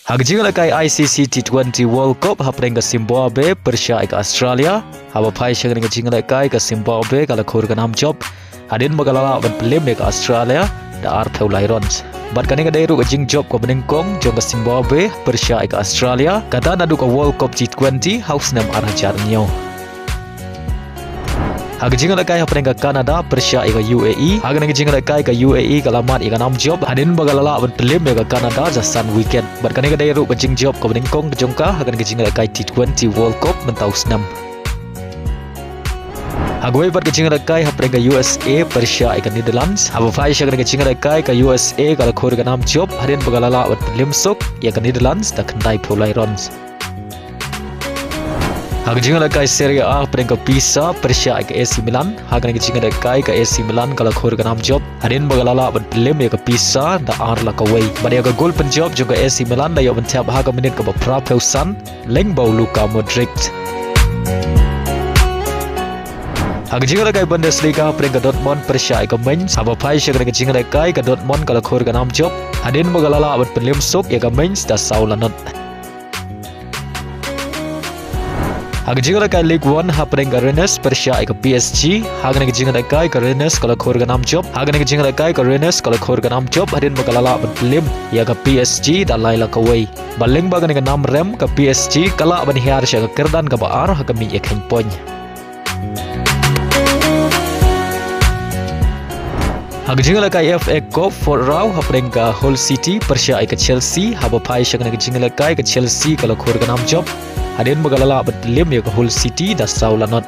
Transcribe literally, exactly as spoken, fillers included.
Ha ka jingïalehkai I C C T twenty World Cup hapdeng ka Zimbabwe pyrshah ïa ka Australia, haba phai sha kane ka jingïalehkai ka Zimbabwe ka la khur ka nam jop hadien ba ka la lah ban pynliem ïa ka Australia da arphew lai runs. Bad kane ka dei ruh ka jingjop kaba nyngkong jong ka Zimbabwe pyrshah ïa ka Australia, kata naduh ka World Cup T twenty ha u snem ar hajar hynñiew. Ha ka jingïalehkai hapdeng ka Canada pyrshah ïa ka U A E, ha kane ka jingïalehkai ka U A E ka la mad ïa ka nam jop hadien ba ka la lah ban pynliem ïa ka Canada da san wicket. Bad kane ka dei ruh ka jingjop kaba nyngkong jong ka ha kane ka jingïalehkai T twenty World Cup mynta u snem. Ha kawei pat ka jingïalehkai hapdeng ka U S A pyrshah ïa ka Netherlands, haba phai sha kane ka jingïalehkai ka U S A ka la khur ka nam jop hadien ba ka la lah ban pynliem suk ïa ka Netherlands da khyndai phew lai runs. Ha ka jingïalehkai Serie A hapdeng ka Pisa pyrshah ïa ka A C Milan, ha kane ka jingïalehkai ka A C Milan ka la khur ka nam jop hadien ba ka la lah ban pynliem ïa ka Pisa da ar la kawei. Bad ïa ka gol pynjop jong ka A C Milan la ïoh ban thep ha ka minit kaba phraphew san lyngba u Luka Modric. Ha ka jingïalehkai Bundesliga hapdeng ka Dortmund pyrshah ïa ka Mainz, haba phai sha kane ka jingïalehkai ka Dortmund ka la khur ka nam jop hadien ba ka la lah ban pynliem suk ïa ka Mainz da saw la not. Ha ka jingïalehkai Ligue One hapdeng ka Rennes pyrshah ïa ka P S G, ha kane ka jingïalehkai ka Rennes ka la khur ka nam jop, ha kane ka jingïalehkai ka Rennes ka la khur ka nam jop hadien ba ka la lah ban pynliem ïa ka P S G da lai la kawei. Bad lyngba kane ka nam rem ka P S G ka lah ban hiar sha ka kyrdan kaba ar ha ka miej ïakheiñ point. Ha ka jingïalehkai F A Cup fourth round hapdeng ka Hull City pyrshah ïa ka Chelsea, haba phai sha kane ka jingïalehkai ka Chelsea ka la khur ka nam jop hadien ba ka la lah ban pynliem ïa ka Hull City da saw la not.